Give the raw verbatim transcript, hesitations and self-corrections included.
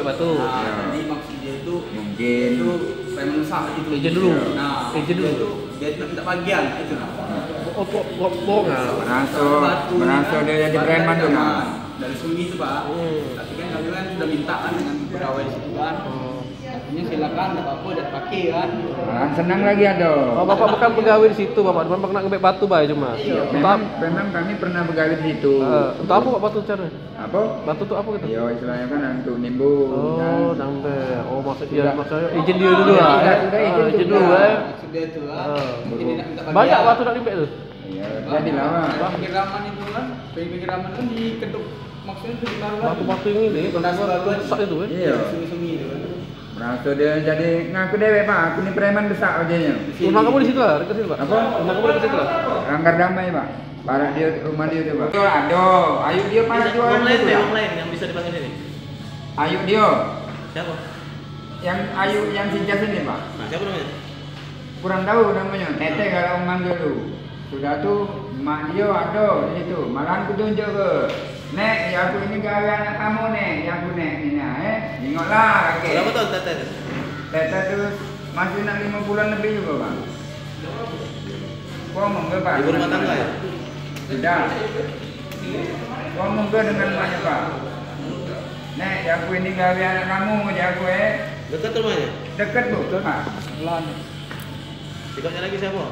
Batu. Nah, jadi maksud dia itu, mungkin dia itu preman besar gitu. Izin dulu. Nah, izin dulu. Dia itu, dia itu nak minta bagian gitu nah. Oh, kok, kok bohong ah? Meraso, meraso dia jadi preman tu nah. Dari Sungi tu, Pak. Hmm. Tapi kan kami kan sudah minta kan dengan pegawai situ kan. Oh. Katanya silakan, ndak apa-apa, dak pakai kan. Orang senang lagi ado. Oh, bapak bukan pegawai di situ, bapak cuma nak ngebek batu bae cuma. Iya. Memang, memang kami pernah begawe di situ. Heeh. Untuk apa bapak batu cari? Apa? Batu tu apa gitu? Yo, istilahnya kan untuk nimbun. Oh, kan. Sampai. Oh, maksud dia, maksudnya izin dia dulu lah. Sudah, sudah izin dulu, eh. Maksud dia tu lah. Mungkin dia nak minta bagian. Banyak batu nak nimbek tu? Iya, jadilah, Pak. Penyiraman itu kan, penyiraman kan di kedok, maksudnya di batu-batu ini, batu-batu besar itu, eh. Iya. Sungi-sungi itu kan. Meraso dia jadi ngaku dewek, Pak. Aku ni preman besak aja. Rumah kamu di situ lah, dekat situ, Pak. Apa? Rumah kamu dekat situ lah. Langgar Damai, Pak. Parak dia, rumah dia tu, Pak. Ado, ayo dia parak jual. Wong lain deh, wong lain yang bisa dipanggil ini. Ayo dia. Siapa? Yang ayo yang si Jas ini, Pak. Nah, siapa namanya? Kurang tahu namanya. Tete kalau manggil tu. Sudah tu mak dia ada di situ. Malahan ku tunjuk ke. Nek, ya aku ini gawe anak kamu, Nek. Ya aku, Nek, ini, eh. Tengoklah, kakek. Berapa tahun Tete tu? Tete tu masih nak lima bulan lebih juga, Bang. Kau ngomong ke, Pak? Ibu rumah tangga ya? Sudah. Kau ngomong ke dengan maknya, Pak? Nek, ya aku ini gawe anak kamu, ya aku, eh. Dekat rumahnya? Dekat, Bu, Pak. Pelan. Sikapnya lagi siapa?